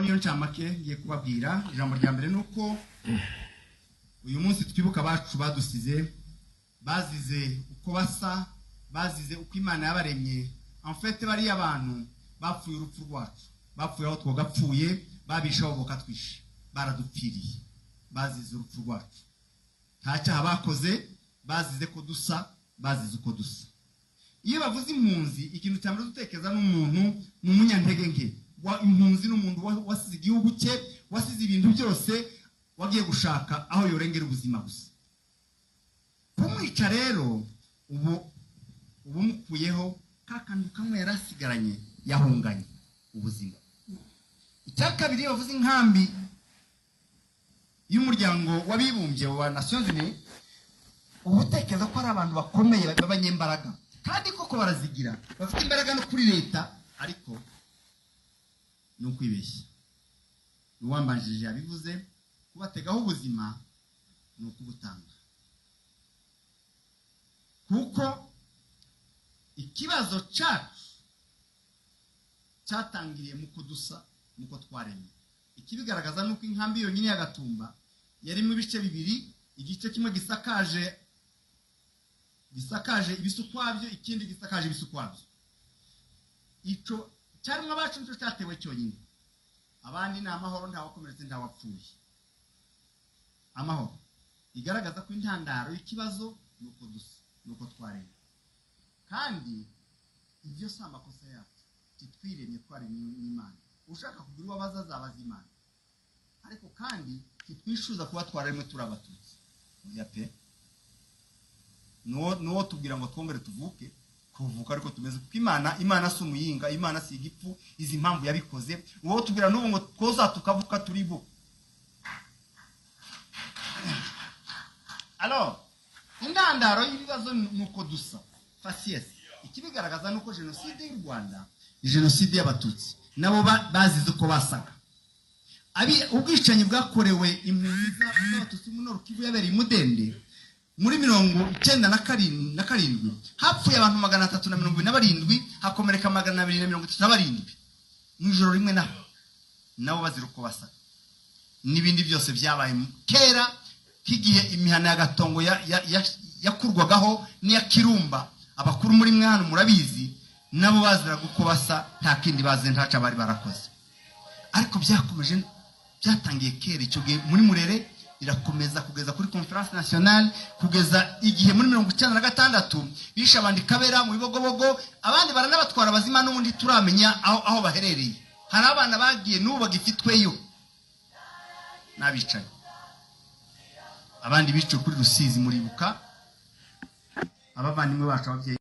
Niyo ncamake ngiye kubabwira. Ijambo rya mbere ni uko uyu munsi twibuka abacu badusize, bazize uko basa, bazize uko Imana yabaremye. En fait, bariya abantu bapfuye urupfu rwacu, bapfuye aho twagapfuye, babishe aho bokatwishe, baradupfiriye, bazize urupfu rwacu. Nta cyaha bakoze, bazize ko dusa, bazize uko dusa. Iyo bavuze impunzi, ikintu cya mbere dutekereza n'umuntu ni umunyantege nke. Impunzi ni umuntu wasize igihugu cye, wasize ibintu byose, wagiye gushaka aho yorengera ubuzima gusa. Kumwica rero ubu mukuyeho ka kantu kamwe yari asigaranye, yahunganye ubuzima. Icya kabiri, iyo bavuze inkambi y'Umuryango w'Abibumbye wa Nations Unies, uba utekereza ko ari abantu bakomeye b'abanyembaraga, kandi koko barazigira, bafite imbaraga no kuri leta, ariko ni ukwibeshya. Uwambanjirije yabivuze, kubategaho ubuzima ni ukubutanga, kuko ikibazo cyacu cyatangiriye mu kudusa, muko twaremye. Ikibigaragaza ni uko inkambi yonyine ya Gatumba yarimo ibice bibiri: igice kimwe gisakaje ibisa ukwabyo, ikindi gisakaje ibisa ukwabyo. Icyo cyarimo abacu nicyo cyatewe cyonyine, abandi ni amahoro, ntawakomeretse, ntawapfuye, amahoro. Igaragaza ko intandaro y'ikibazo ni uko dusa, ni uko twaremye. Kandi ibyo si amakosa yacu, titwiremye, twaremye n'Imana. Ushaka kugira uwo abaza azabaza Imana. Ariko kandi titwishuza kuba twaremwe turi Abatutsi, oya pe. Nuwo tubwira ngo twongere tuvuke kuvuka ariko tumeze, kuko Imana si umuyinga, Imana si igipfu, izi impamvu yabikoze. Uwo tubwira n'ubu ngo twoza tukavuka turi bo. Alors, intandaro y'ibibazo ni uko dusa, faciès. Ikibigaragaza ni uko jenoside y'u Rwanda ni jenoside y'Abatutsi, nabo bazize uko basaga. Ubwicanyi bwakorewe impunzi z'Abatutsi muri Nord Kivu yabereye i Mudende muri 97, hapfuye abantu 377, hakomereka 237 mu ijoro rimwe, nabo bazira uko basaga. N'ibindi byose byabaye kera k'igihe imihana ya Gatongo yakurwagaho n'iya Kirumba, abakuru muri mwe hano murabizi, nabo baziraga uko basa, nta kindi bazi, ntaco bari barakoze. Ariko byakomeje, byatangiye kera icyo gihe muri Murere, irakomeza kugeza kuri Conférence Nationale, kugeza igihe muri 96 bishe abandi Kabera mu Bibogobogo, abandi baranabatwara bazima, n'ubundi turamenya aho baherereye. Hari abana bagiye n'ubu bagifitweyo n'abicanyi, abandi biciwe kuri Rusizi, muribuka abavandimwe bacu, ababyeyi.